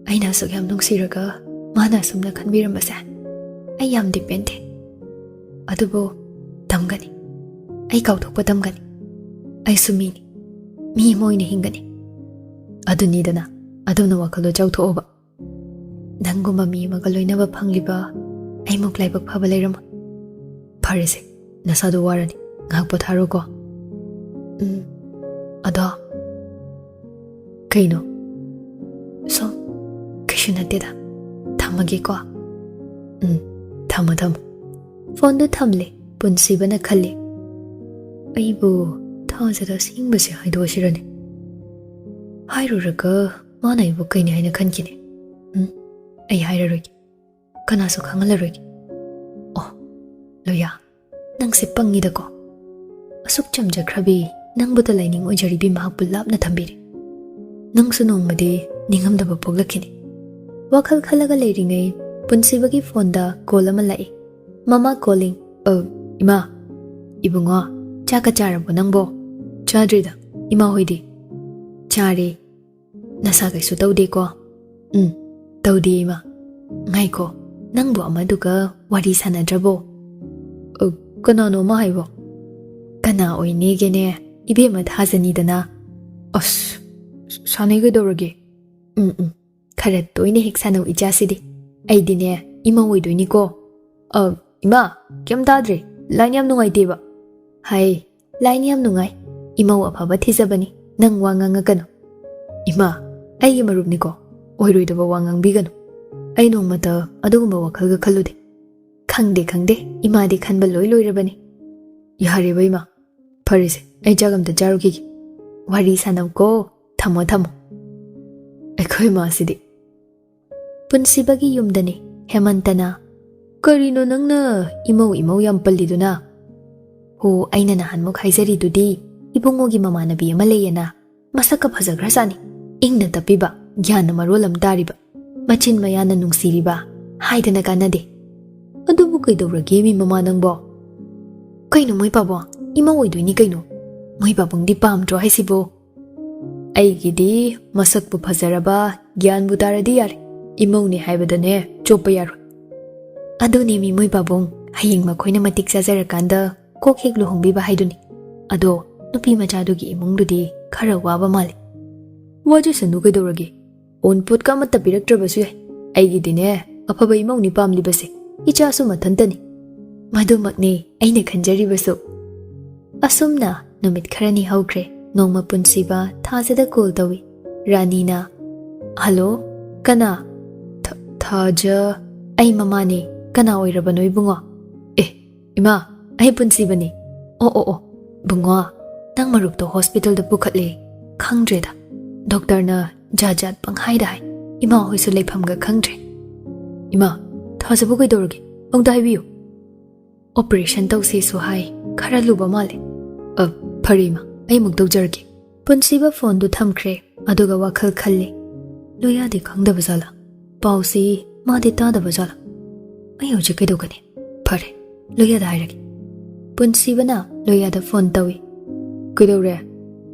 ꯑꯩꯅ ꯑꯁꯨꯛ ꯌꯥꯝ ꯅꯨꯡꯁꯤꯔꯒ ꯃꯥꯅ ꯑꯁꯨꯝꯅ ꯈꯟꯕꯤꯔꯝꯕꯁꯦ ꯑꯩ ꯌꯥꯝꯗꯤ ꯄꯦꯟꯗꯦ꯫ ꯑꯗꯨꯕꯨ ꯇꯝꯒꯅꯤ꯫ ꯑꯩ ꯀꯥꯎꯊꯣꯛꯄ ꯇꯝꯒꯅꯤ꯫ ꯑꯩꯁꯨ ꯃꯤꯅꯤ꯫ ꯃꯤ ꯑꯃ ꯑꯣꯏꯅ ꯍꯤꯡꯒꯅꯤ꯫ ꯑꯗꯨꯅꯤꯗꯅ, ꯑꯗꯨꯝꯅ ꯋꯥꯈꯜꯗꯣ ꯆꯥꯎꯊꯣꯛꯑꯣꯕ꯫ ꯅꯪꯒꯨꯝꯕ ꯃꯤ ꯑꯃꯒ ꯂꯣꯏꯅꯕ ꯐꯪꯂꯤꯕ ꯑꯩꯃꯨꯛ ꯂꯥꯏꯕꯛ ꯐꯕ ꯂꯩꯔꯝꯃꯣꯏ꯫ ꯐꯔꯦꯁꯦ, ꯅꯁꯥꯗꯣ ꯋꯥꯔꯅꯤ, ꯉꯥꯏꯍꯥꯛ ꯄꯣꯊꯥꯔꯣꯀꯣ꯫ ꯎꯝ, ꯑꯗꯣ ꯀꯩꯅꯣ? ꯁꯣ, ꯀꯩꯁꯨ ꯅꯠꯇꯦꯗ꯫ ꯊꯝꯃꯒꯦꯀꯣ꯫ ꯎꯝ, ꯊꯝꯃꯣ, ꯊꯝꯃꯣ꯫ ꯐꯣꯟꯗꯣ ꯊꯝꯂꯦ꯫ ꯄꯨꯟꯁꯤꯕꯅ ꯈꯜꯂꯤ, "ꯑꯩꯕꯨ ꯊꯥꯖꯗ ꯑꯁꯦꯡꯕꯁꯦ ꯍꯥꯏꯗꯣꯛꯑꯁꯤꯔꯅꯦ? ꯍꯥꯏꯔꯨꯔꯒ ꯃꯥꯅ ꯑꯩꯕꯨ ꯀꯩꯅꯤ ꯍꯥꯏꯅ ꯈꯟꯈꯤꯅꯤ꯫ ꯎꯝ, ꯑꯩ ꯍꯥꯏꯔꯔꯣꯏꯒꯦ꯫ ꯀꯅꯥꯁꯨ ꯈꯪꯍꯜꯂꯔꯣꯏꯒꯦ꯫ ꯑꯣ, ꯂꯣꯌꯥ, ꯅꯪꯁꯦ ꯄꯪꯉꯤꯗꯀꯣ꯫ ꯑꯁꯨꯛ ꯆꯝꯖꯈ꯭ꯔꯕꯤ ꯅꯪꯕꯨꯇ ꯂꯥꯏꯅꯤꯡ ꯑꯣꯏꯖꯔꯤꯕꯤ ꯃꯍꯥꯛꯄꯨ ꯂꯥꯞꯅ ꯊꯝꯕꯤꯔꯦ꯫ ꯅꯪꯁꯨ ꯅꯣꯡꯃꯗꯤ ꯅꯤꯡꯉꯝꯗꯕ ꯄꯣꯛꯂꯛꯈꯤꯅꯤ꯫" ꯋꯥꯈꯜ ꯈꯜꯂꯒ ꯂꯩꯔꯤꯉꯩ ꯄꯨꯟꯁꯤꯕꯒꯤ ꯐꯣꯟꯗ ꯀꯣꯜ ꯑꯃ ꯂꯥꯛꯏ꯫ "ꯃꯃꯥ ꯀꯣꯂꯤꯡ꯫" "ꯑ, ꯏꯃꯥ꯫" "ꯏꯕꯨꯡꯉꯣ, ꯆꯥꯛꯀ ꯆꯥꯔꯕꯣ ꯅꯪꯕꯣ?" "ꯆꯥꯗ꯭ꯔꯤꯗ꯫ ꯏꯃꯥ ꯍꯣꯏꯗꯤ?" "ꯆꯥꯔꯦ꯫ ꯅꯁꯥ ꯀꯩꯁꯨ ꯇꯧꯗꯦꯀꯣ?" "ꯎꯝ, ꯇꯧꯗꯦ ꯏꯃꯥ꯫ ꯉꯥꯏꯈꯣ, ꯅꯪꯕꯨ ꯑꯃꯗꯨꯒ ꯋꯥꯔꯤ ꯁꯥꯟꯅꯗ꯭ꯔꯕꯣ?" "ꯑ, ꯀꯅꯥꯅꯣ ꯑꯃ ꯍꯥꯏꯕꯣ?" "ꯀꯅꯥ ꯑꯣꯏꯅꯦꯒꯦꯅꯦ? ꯏꯕꯦꯝꯃ ꯊꯥꯖꯅꯤꯗꯅ꯫" "ꯑꯁ, ꯁꯥꯟꯅꯩ ꯀꯩꯗꯧꯔꯒꯦ?" "ꯎꯝ, ꯎꯝ, ꯈꯔ ꯇꯣꯏꯅ ꯍꯦꯛ ꯁꯥꯟꯅꯧ ꯏꯆꯥꯁꯤꯗꯤ꯫ ꯑꯩꯗꯤꯅꯦ, ꯏꯃꯧ ꯑꯣꯏꯗꯣꯏꯅꯤꯀꯣ꯫" "ꯑ, ꯏꯃꯥ, ꯀꯩꯝ ꯇꯥꯗ꯭ꯔꯦ꯫ ꯂꯥꯏꯟ ꯌꯥꯝ ꯅꯨꯡꯉꯥꯏꯇꯦꯕ꯫" "ꯍꯥꯏ, ꯂꯥꯏꯟ ꯌꯥꯝ ꯅꯨꯡꯉꯥꯏ꯫ ꯏꯃꯧ ꯑꯐꯕ ꯊꯤꯖꯕꯅꯤ꯫ ꯅꯪ ꯋꯥ ꯉꯥꯡꯉꯛꯀꯅꯨ꯫" "ꯏꯃꯥ, ꯑꯩꯒꯤ ꯃꯔꯨꯞꯅꯤꯀꯣ꯫ ꯑꯣꯏꯔꯣꯏꯗꯕ ꯋꯥ ꯉꯥꯡꯕꯤꯒꯅꯨ꯫ ꯑꯩ ꯅꯣꯡꯃꯇ ꯑꯗꯨꯒꯨꯝꯕ ꯋꯥꯈꯜꯒ ꯈꯜꯂꯨꯗꯦ꯫" "ꯈꯪꯗꯦ, ꯈꯪꯗꯦ꯫ ꯏꯃꯥꯗꯤ ꯈꯟꯕ ꯂꯣꯏ ꯂꯣꯏꯔꯕꯅꯤ꯫" "ꯌꯥꯔꯦꯕ ꯏꯃꯥ꯫ ꯐꯔꯦꯁꯦ, ꯑꯩ ꯆꯥꯛ ꯑꯝꯇ ꯆꯥꯔꯨꯈꯤꯒꯦ꯫ ꯋꯥꯔꯤ ꯁꯥꯟꯅꯧꯀꯣ꯫ ꯊꯝꯃꯣ, ꯊꯝꯃꯣ꯫" ꯑꯩꯈꯣꯏ ꯃꯥꯁꯤꯗꯤ꯫ ꯄꯨꯟꯁꯤꯕꯒꯤ ꯌꯨꯝꯗꯅꯤ꯫ ꯍꯦꯃꯟꯇꯅ, "ꯀꯔꯤꯅꯣ ꯅꯪꯅ ꯏꯃꯧ ꯏꯃꯧ ꯌꯥꯝ ꯄꯜꯂꯤꯗꯨꯅ?" "ꯍꯣ, ꯑꯩꯅ ꯅꯍꯥꯟꯃꯨꯛ ꯍꯥꯏꯖꯔꯤꯗꯨꯗꯤ, ꯏꯕꯨꯡꯉꯣꯒꯤ ꯃꯃꯥꯟꯅꯕꯤ ꯑꯃ ꯂꯩꯌꯦꯅ꯫ ꯃꯁꯛꯀ ꯐꯖꯈ꯭ꯔꯖꯥꯠꯅꯤ꯫ ꯏꯪꯅ ꯇꯞꯄꯤꯕ, ꯒ꯭ꯌꯥꯟꯅ ꯃꯔꯣꯜ ꯑꯃ ꯇꯥꯔꯤꯕ, ꯃꯆꯤꯟ ꯃꯌꯥꯅ ꯅꯨꯡꯁꯤꯔꯤꯕ꯫ ꯍꯥꯏꯗꯅ ꯀꯥꯟꯅꯗꯦ꯫" "ꯑꯗꯨꯕꯨ ꯀꯩꯗꯧꯔꯒꯦ ꯃꯤ ꯃꯃꯥ ꯅꯪꯕꯣ?" "ꯀꯩꯅꯣ ꯃꯣꯏ ꯄꯥꯕꯨꯡ? ꯏꯃꯧ ꯑꯣꯏꯗꯣꯏꯅꯤ ꯀꯩꯅꯣ꯫ ꯃꯣꯏ ꯄꯥꯕꯨꯡꯗꯤ ꯄꯥꯝꯗ꯭ꯔꯣ ꯍꯥꯏꯁꯤꯕꯣ?" "ꯑꯩꯒꯤꯗꯤ ꯃꯁꯛꯄꯨ ꯐꯖꯔꯕ, ꯒ꯭ꯌꯥꯟꯕꯨ ꯇꯥꯔꯗꯤ ꯌꯥꯔꯦ꯫ ꯏꯃꯧꯅꯦ ꯍꯥꯏꯕꯗꯅꯦ ꯆꯣꯞꯄ ꯌꯥꯔꯣꯏ꯫" "ꯑꯗꯨꯅꯦ ꯃꯤ ꯃꯣꯏ ꯄꯥꯕꯨꯡ, ꯍꯌꯦꯡ ꯃꯈꯣꯏꯅ ꯃꯇꯤꯛ ꯆꯥꯖꯔꯀꯥꯟꯗ ꯀꯣꯛ ꯍꯦꯛ ꯂꯨꯍꯣꯡꯕꯤꯕ ꯍꯥꯏꯗꯨꯅꯤ꯫ ꯑꯗꯣ ꯅꯨꯄꯤ ꯃꯆꯥꯗꯨꯒꯤ ꯏꯃꯨꯡꯗꯨꯗꯤ ꯈꯔ ꯋꯥꯕ ꯃꯥꯜꯂꯤ꯫ ꯋꯥꯖꯁꯅꯨ, ꯀꯩꯗꯧꯔꯒꯦ? ꯑꯎꯟꯄꯣꯠꯀ ꯑꯃꯠꯇ ꯄꯤꯔꯛꯇ꯭ꯔꯕꯁꯨ ꯌꯥꯏ꯫ ꯑꯩꯒꯤꯗꯤꯅꯦ, ꯑꯐꯕ ꯏꯃꯧꯅꯤ ꯄꯥꯝꯂꯤꯕꯁꯦ꯫ ꯏꯆꯥꯁꯨ ꯃꯊꯟꯇꯅꯤ꯫ ꯃꯗꯨꯃꯛꯅꯤ ꯑꯩꯅ ꯈꯟꯖꯔꯤꯕꯁꯨ꯫ ꯑꯁꯨꯝꯅ ꯅꯨꯃꯤꯠ ꯈꯔꯅꯤ ꯍꯧꯈ꯭ꯔꯦ꯫ ꯅꯣꯡꯃ ꯄꯨꯟꯁꯤꯕ ꯊꯥꯖꯗ ꯀꯣꯜ ꯇꯧꯏ꯫ ꯔꯥꯅꯤꯅ, "ꯍꯜꯂꯣ, ꯀꯅꯥ?" "ꯊ-, ꯊꯥꯖ, ꯑꯩ ꯃꯃꯥꯅꯤ꯫ ꯀꯅꯥ ꯑꯣꯏꯔꯕꯅꯣ ꯏꯕꯨꯡꯉꯣ?" "ꯑꯦ, ꯏꯃꯥ, ꯑꯩ ꯄꯨꯟꯁꯤꯕꯅꯤ꯫ ꯑꯣ, ꯑꯣ, ꯑꯣ, ꯕꯨꯡꯉꯣ, ꯅꯪ ꯃꯔꯨꯞꯇꯣ ꯍꯣꯁꯄꯤꯇꯥꯜꯗ ꯄꯨꯈꯠꯂꯦ꯫ ꯈꯪꯗ꯭ꯔꯦꯗ, ꯗꯣꯛꯇꯔꯅ ꯖꯥꯠ ꯖꯥꯠ ꯄꯪꯍꯥꯏꯗ ꯍꯥꯏ꯫ ꯏꯃꯥ ꯍꯣꯏꯁꯨ ꯂꯩꯐꯝꯒ ꯈꯪꯗ꯭ꯔꯦ꯫ ꯏꯃꯥ, ꯊꯥꯖꯕꯨ ꯀꯩꯗꯧꯔꯒꯦ? ꯑꯃꯨꯛꯇ ꯍꯥꯏꯕꯤꯌꯨ꯫" "ꯑꯣꯄꯔꯦꯁꯟ ꯇꯧꯁꯦꯁꯨ ꯍꯥꯏ꯫ ꯈꯔ ꯂꯨꯕ ꯃꯥꯜꯂꯦ꯫" "ꯑ, ꯐꯔꯦ ꯏꯃꯥ, ꯑꯩ ꯑꯃꯨꯛ ꯇꯧꯖꯔꯒꯦ꯫" ꯄꯨꯟꯁꯤꯕ ꯐꯣꯟꯗꯨ ꯊꯝꯈ꯭ꯔꯦ, ꯑꯗꯨꯒ ꯋꯥꯈꯜ ꯈꯜꯂꯤ꯫ ꯂꯣꯌꯥꯗꯤ ꯈꯪꯗꯕ ꯖꯥꯠꯂꯥ? ꯄꯥꯎꯁꯤ ꯃꯥꯗꯤ ꯇꯥꯗꯕ ꯖꯥꯠꯂꯥ? ꯑꯩ ꯍꯧꯖꯤꯛ ꯀꯩꯗꯧꯒꯅꯤ? ꯐꯔꯦ, ꯂꯣꯌꯥꯗ ꯍꯥꯏꯔꯒꯦ꯫ ꯄꯨꯟꯁꯤꯕꯅ ꯂꯣꯌꯥꯗ ꯐꯣꯟ ꯇꯧꯏ꯫ "ꯀꯩꯗꯧꯔꯦ?"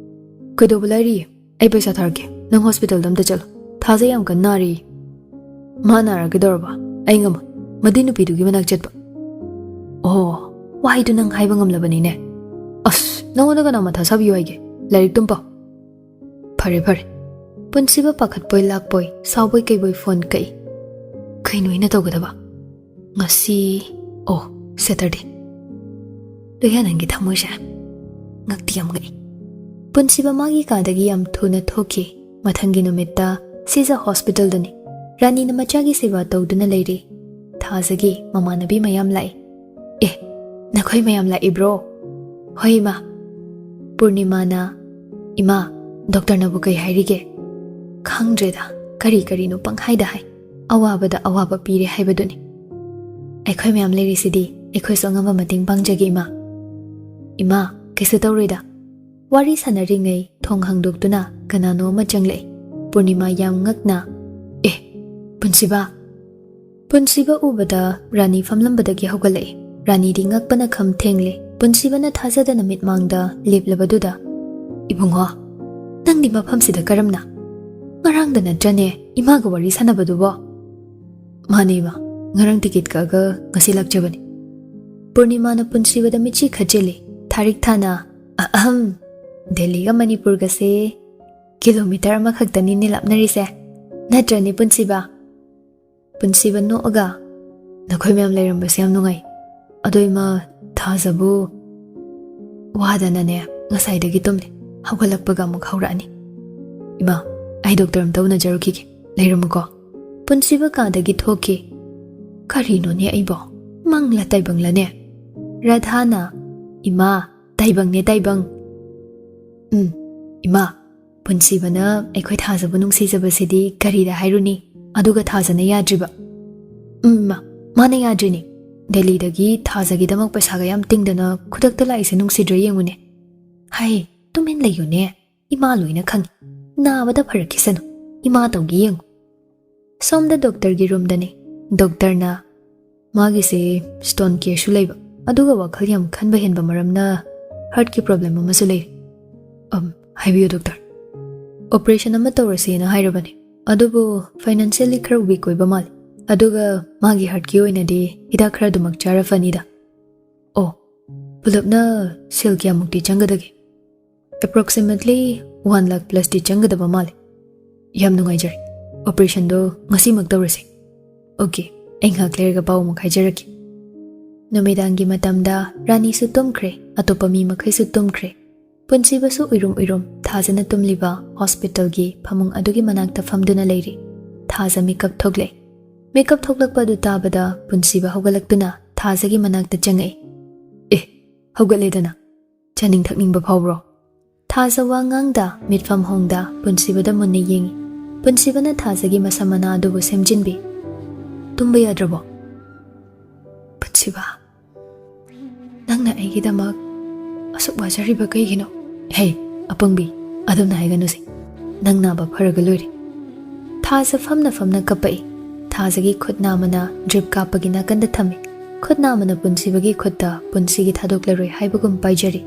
"ꯀꯩꯗꯧꯕ ꯂꯩꯔꯤ? ꯑꯩ ꯄꯩꯁꯥ ꯊꯥꯔꯛꯀꯦ, ꯅꯪ ꯍꯣꯁꯄꯤꯇꯥꯜꯗ ꯑꯝꯇ ꯆꯠꯂꯣ꯫ ꯊꯥꯖ ꯌꯥꯝ ꯀꯟꯅ ꯅꯥꯔꯤ꯫" "ꯃꯥ ꯅꯥꯔꯒ ꯀꯩꯗꯧꯔꯕ? ꯑꯩ ꯉꯝꯃꯣꯏ꯫ ꯃꯗꯨꯏ ꯅꯨꯄꯤꯗꯨꯒꯤ ꯃꯅꯥꯛ ꯆꯠꯄ꯫" "ꯑꯣ, ꯋꯥꯍꯩꯗꯨ ꯅꯪ ꯍꯥꯏꯕ ꯉꯝꯂꯕꯅꯤꯅꯦ꯫ ꯑꯁ, ꯅꯪꯉꯣꯟꯗ ꯀꯅꯥ ꯃꯊꯥ ꯁꯥꯕꯤꯌꯨ ꯍꯥꯏꯒꯦ? ꯂꯥꯏꯔꯤꯛꯇꯨꯝ ꯄꯥꯎ꯫" "ꯐꯔꯦ, ꯐꯔꯦ꯫" ꯄꯨꯟꯁꯤꯕ ꯄꯥꯈꯠꯄꯣꯏ ꯂꯥꯛꯄꯣꯏ, ꯁꯥꯎꯕꯣꯏ ꯀꯩꯕꯣꯏ ꯐꯣꯟ ꯀꯛꯏ꯫ ꯀꯩꯅꯣ ꯑꯩꯅ ꯇꯧꯒꯗꯕ? ꯉꯁꯤ, ꯑꯣ, ꯁꯦꯇꯔꯗꯦ꯫ ꯂꯣꯌꯥ, ꯅꯪꯒꯤ ꯊꯃꯣꯏꯁꯦ ꯉꯛꯇꯤ ꯌꯥꯝ ꯉꯛꯏ꯫ ꯄꯨꯟꯁꯤꯕ ꯃꯥꯒꯤ ꯀꯥꯗꯒꯤ ꯌꯥꯝ ꯊꯨꯅ ꯊꯣꯛꯈꯤ꯫ ꯃꯊꯪꯒꯤ ꯅꯨꯃꯤꯠꯇ ꯁꯤꯖ ꯍꯣꯁꯄꯤꯇꯥꯜꯗꯅꯤ꯫ ꯔꯥꯅꯤꯅ ꯃꯆꯥꯒꯤ ꯁꯦꯕꯥ ꯇꯧꯗꯨꯅ ꯂꯩꯔꯤ꯫ ꯊꯥꯖꯒꯤ ꯃꯃꯥꯟꯅꯕꯤ ꯃꯌꯥꯝ ꯂꯥꯛꯏ꯫ "ꯑꯦ, ꯅꯈꯣꯏ ꯃꯌꯥꯝ ꯂꯥꯛꯏꯕ꯭ꯔꯣ?" "ꯍꯣꯏ, ꯏꯃꯥ꯫" ꯄꯨꯔꯅꯤꯃꯥꯅ, "ꯏꯃꯥ, ꯗꯣꯛꯇꯔꯅꯕꯨ ꯀꯩ ꯍꯥꯏꯔꯤꯒꯦ?" "ꯈꯪꯗ꯭ꯔꯦꯗ, ꯀꯔꯤ ꯀꯔꯤꯅꯣ ꯄꯪꯍꯥꯏꯗ ꯍꯥꯏ꯫ ꯑꯋꯥꯕꯗ ꯑꯋꯥꯕ ꯄꯤꯔꯦ ꯍꯥꯏꯕꯗꯨꯅꯤ꯫ ꯑꯩꯈꯣꯏ ꯃꯌꯥꯝ ꯂꯩꯔꯤꯁꯤꯗꯤ, ꯑꯩꯈꯣꯏꯁꯨ ꯑꯉꯝꯕ ꯃꯇꯦꯡ ꯄꯥꯡꯖꯒꯦ, ꯏꯃꯥ꯫" "ꯏꯃꯥ, ꯀꯩꯁꯨ ꯇꯧꯔꯣꯏꯗ꯫" ꯋꯥꯔꯤ ꯁꯥꯟꯅꯔꯤꯉꯩ ꯊꯣꯡ ꯍꯥꯡꯗꯣꯛꯇꯨꯅ ꯀꯅꯥꯅꯣ ꯑꯃ ꯆꯪꯂꯛꯏ꯫ ꯄꯨꯔꯅꯤꯃꯥ ꯌꯥꯝ ꯉꯛꯅ, "ꯑꯦ, ꯄꯨꯟꯁꯤꯕ!" ꯄꯨꯟꯁꯤꯕ ꯎꯕꯗ ꯔꯥꯅꯤ ꯐꯝꯂꯝꯕꯗꯒꯤ ꯍꯧꯒꯠꯂꯛꯏ꯫ ꯔꯥꯅꯤꯗꯤ ꯉꯛꯄꯅ ꯈꯝ ꯊꯦꯡꯂꯦ꯫ ꯄꯨꯟꯁꯤꯕꯅ ꯊꯥꯖꯗꯅ ꯃꯤꯠꯃꯥꯡꯗ ꯂꯦꯞꯂꯕꯗꯨꯗ, "ꯏꯕꯨꯡꯉꯣ, ꯅꯪꯗꯤ ꯃꯐꯝꯁꯤꯗ ꯀꯔꯝꯅ? ꯉꯔꯥꯡꯗ ꯅꯠꯇ꯭ꯔꯅꯦ ꯏꯃꯥꯒ ꯋꯥꯔꯤ ꯁꯥꯟꯅꯕꯗꯨꯕꯣ?" "ꯃꯥꯅꯦ ꯏꯃꯥ, ꯉꯔꯥꯡ ꯇꯤꯀꯦꯠ ꯀꯛꯑꯒ ꯉꯁꯤ ꯂꯥꯛꯆꯕꯅꯤ꯫" ꯄꯨꯔꯅꯤꯃꯥꯅ ꯄꯨꯟꯁꯤꯕꯗ ꯃꯤꯠꯆꯤ ꯈꯠꯆꯤꯜꯂꯤ꯫ ꯊꯥꯔꯤꯛ ꯊꯥꯅ, "ꯑꯍꯝ, ꯗꯦꯜꯂꯤꯒ ꯃꯅꯤꯄꯨꯔꯒꯁꯦ ꯀꯤꯂꯣꯃꯤꯇꯔ ꯑꯃꯈꯛꯇꯅꯤꯅꯦ ꯂꯥꯞꯅꯔꯤꯁꯦ꯫ ꯅꯠꯇ꯭ꯔꯅꯦ ꯄꯨꯟꯁꯤꯕ?" ꯄꯨꯟꯁꯤꯕ ꯅꯣꯛꯑꯒ, "ꯅꯈꯣꯏ ꯃꯌꯥꯝ ꯂꯩꯔꯝꯕꯁꯦ ꯌꯥꯝ ꯅꯨꯡꯉꯥꯏ꯫ ꯑꯗꯣ ꯏꯃꯥ, ꯊꯥꯖꯕꯨ ꯋꯥꯗꯅꯅꯦ ꯉꯁꯥꯏꯗꯒꯤ ꯇꯨꯝꯂꯤ꯫ ꯍꯧꯒꯠꯂꯛꯄꯒ ꯑꯃꯨꯛ ꯍꯧꯔꯛꯑꯅꯤ꯫ ꯏꯃꯥ, ꯑꯩ ꯗꯣꯛꯇꯔ ꯑꯝꯇ ꯎꯅꯖꯔꯨꯈꯤꯒꯦ꯫ ꯂꯩꯔꯝꯃꯨꯀꯣ꯫" ꯄꯨꯟꯁꯤꯕ ꯀꯥꯗꯒꯤ ꯊꯣꯛꯈꯤ꯫ ꯀꯔꯤꯅꯣꯅꯦ ꯑꯩꯕꯣ? ꯃꯪꯂ ꯇꯥꯏꯕꯪꯂꯅꯦ? ꯔꯥꯙꯥꯅ, "ꯏꯃꯥ, ꯇꯥꯏꯕꯪꯅꯦ ꯇꯥꯏꯕꯪ꯫" "ꯎꯝ, ꯏꯃꯥ, ꯄꯨꯟꯁꯤꯕꯅ ꯑꯩꯈꯣꯏ ꯊꯥꯖꯕ ꯅꯨꯡꯁꯤꯖꯕꯁꯤꯗꯤ ꯀꯔꯤꯗ ꯍꯥꯏꯔꯨꯅꯤ? ꯑꯗꯨꯒ ꯊꯥꯖꯅ ꯌꯥꯗ꯭ꯔꯤꯕ꯫" "ꯎꯝ, ꯏꯃꯥ, ꯃꯥꯅ ꯌꯥꯗ꯭ꯔꯤꯅꯤ꯫ ꯗꯦꯜꯂꯤꯗꯒꯤ ꯊꯥꯖꯒꯤꯗꯃꯛ ꯄꯩꯁꯥꯒ ꯌꯥꯝ ꯇꯤꯡꯗꯅ ꯈꯨꯗꯛꯇ ꯂꯥꯛꯏꯁꯦ ꯅꯨꯡꯁꯤꯗ꯭ꯔꯥ ꯌꯦꯡꯉꯨꯅꯦ꯫" "ꯍꯥꯏ, ꯇꯨꯃꯤꯟ ꯂꯩꯌꯨꯅꯦ꯫ ꯏꯃꯥ ꯂꯣꯏꯅ ꯈꯪꯉꯤ꯫ ꯅꯥꯕꯗ ꯐꯔꯛꯈꯤꯁꯅꯨ꯫ ꯏꯃꯥ ꯇꯧꯒꯦ ꯌꯦꯡꯉꯨ꯫" ꯁꯣꯝꯗ ꯗꯣꯛꯇꯔꯒꯤ ꯔꯨꯝꯗꯅꯤ꯫ ꯗꯣꯛꯇꯔꯅ, "ꯃꯥꯒꯤꯁꯦ ꯁ꯭ꯇꯣꯟ ꯀꯦꯁꯁꯨ ꯂꯩꯕ, ꯑꯗꯨꯒ ꯋꯥꯈꯜ ꯌꯥꯝ ꯈꯟꯕ ꯍꯦꯟꯕ ꯃꯔꯝꯅ ꯍꯥꯔꯠꯀꯤ ꯄ꯭ꯔꯣꯕ꯭ꯂꯦꯝ ꯑꯃꯁꯨ ꯂꯩꯔꯤ꯫" "ꯑꯝ, ꯍꯥꯏꯕꯤꯌꯨ ꯗꯣꯛꯇꯔ꯫" "ꯑꯣꯄꯔꯦꯁꯟ ꯑꯃ ꯇꯧꯔꯁꯦꯅ ꯍꯥꯏꯔꯕꯅꯤ, ꯑꯗꯨꯕꯨ ꯐꯥꯏꯅꯥꯟꯁꯤꯌꯦꯜꯂꯤ ꯈꯔ ꯋꯤꯛ ꯑꯣꯏꯕ ꯃꯥꯜꯂꯤ꯫ ꯑꯗꯨꯒ ꯃꯥꯒꯤ ꯍꯥꯔꯠꯀꯤ ꯑꯣꯏꯅꯗꯤ ꯍꯤꯗꯥꯛ ꯈꯔ ꯑꯗꯨꯃꯛ ꯆꯥꯔ ꯐꯅꯤꯗ꯫" "ꯑꯣ, ꯄꯨꯂꯞꯅ ꯁꯦꯜ ꯀꯌꯥꯃꯨꯛꯇꯤ ꯆꯪꯒꯗꯒꯦ?" "ꯑꯦꯄ꯭ꯔꯣꯛꯁꯤꯃꯦꯠꯂꯤ ꯋꯥꯟ ꯂꯥꯈ ꯄ꯭ꯂꯁꯇꯤ ꯆꯪꯒꯗꯕ ꯃꯥꯜꯂꯦ꯫" "ꯌꯥꯝ ꯅꯨꯡꯉꯥꯏꯖꯔꯦ꯫ ꯑꯣꯄꯔꯦꯁꯟꯗꯣ ꯉꯁꯤꯃꯛ ꯇꯧꯔꯁꯦ꯫" "ꯑꯣꯀꯦ, ꯑꯩ ꯉꯥꯏꯍꯥꯛ ꯂꯩꯔꯒ ꯄꯥꯎ ꯑꯃꯨꯛ ꯍꯥꯏꯖꯔꯛꯀꯦ꯫" ꯅꯨꯃꯤꯗꯥꯡꯒꯤ ꯃꯇꯝꯗ ꯔꯥꯅꯤꯁꯨ ꯇꯨꯝꯈ꯭ꯔꯦ, ꯑꯇꯣꯞꯄ ꯃꯤ ꯃꯈꯩꯁꯨ ꯇꯨꯝꯈ꯭ꯔꯦ꯫ ꯄꯨꯟꯁꯤꯕꯁꯨ ꯎꯏꯔꯨꯝ ꯎꯏꯔꯨꯝ ꯊꯥꯖꯅ ꯇꯨꯝꯂꯤꯕ ꯍꯣꯁꯄꯤꯇꯥꯜꯒꯤ ꯐꯃꯨꯡ ꯑꯗꯨꯒꯤ ꯃꯅꯥꯛꯇ ꯐꯝꯗꯨꯅ ꯂꯩꯔꯤ꯫ ꯊꯥꯖ ꯃꯤꯀꯞ ꯊꯣꯛꯂꯦ꯫ ꯃꯤꯀꯞ ꯊꯣꯛꯂꯛꯄ ꯑꯗꯨ ꯇꯥꯕꯗ ꯄꯨꯟꯁꯤꯕ ꯍꯧꯒꯠꯂꯛꯇꯨꯅ ꯊꯥꯖꯒꯤ ꯃꯅꯥꯛꯇ ꯆꯪꯉꯛꯏ꯫ "ꯑꯦ, ꯍꯧꯒꯠꯂꯦꯗꯅ꯫ ꯆꯥꯅꯤꯡ ꯊꯛꯅꯤꯡꯕ ꯐꯥꯎꯕ꯭ꯔꯣ?" ꯊꯥꯖ ꯋꯥ ꯉꯥꯡꯗ ꯃꯤꯠꯐꯝ ꯍꯣꯡꯗ ꯄꯨꯟꯁꯤꯕꯗ ꯃꯨꯟꯅ ꯌꯦꯡꯉꯤ꯫ ꯄꯨꯟꯁꯤꯕꯅ ꯊꯥꯖꯒꯤ ꯃꯁꯝ ꯃꯅꯥ ꯑꯗꯨꯕꯨ ꯁꯦꯝꯖꯤꯟꯕꯤ꯫ "ꯇꯨꯝꯕ ꯌꯥꯗ꯭ꯔꯕꯣ?" "ꯄꯨꯟꯁꯤꯕ, ꯅꯪꯅ ꯑꯩꯒꯤꯗꯃꯛ ꯑꯁꯨꯛ ꯋꯥꯖꯔꯤꯕ ꯀꯩꯒꯤꯅꯣ?" "ꯍꯦ, ꯑꯄꯪꯕꯤ, ꯑꯗꯨꯝꯅ ꯍꯥꯏꯒꯅꯨꯁꯦ꯫ ꯅꯪ ꯅꯥꯕ ꯐꯔꯒ ꯂꯣꯏꯔꯦ꯫" ꯊꯥꯖ ꯐꯝꯅ ꯐꯝꯅ ꯀꯞꯄꯛꯏ꯫ ꯊꯥꯖꯒꯤ ꯈꯨꯠ ꯅꯥꯝꯃꯅ ꯗ꯭ꯔꯤꯞ ꯀꯥꯞꯄꯒꯤ ꯅꯥꯀꯟꯗ ꯊꯝꯃꯤ꯫ ꯈꯨꯠ ꯅꯥꯝꯃꯅ ꯄꯨꯟꯁꯤꯕꯒꯤ ꯈꯨꯠꯇ ꯄꯨꯟꯁꯤꯒꯤ ꯊꯥꯗꯣꯛꯂꯔꯣꯏ ꯍꯥꯏꯕꯒꯨꯝ ꯄꯥꯏꯖꯔꯤ꯫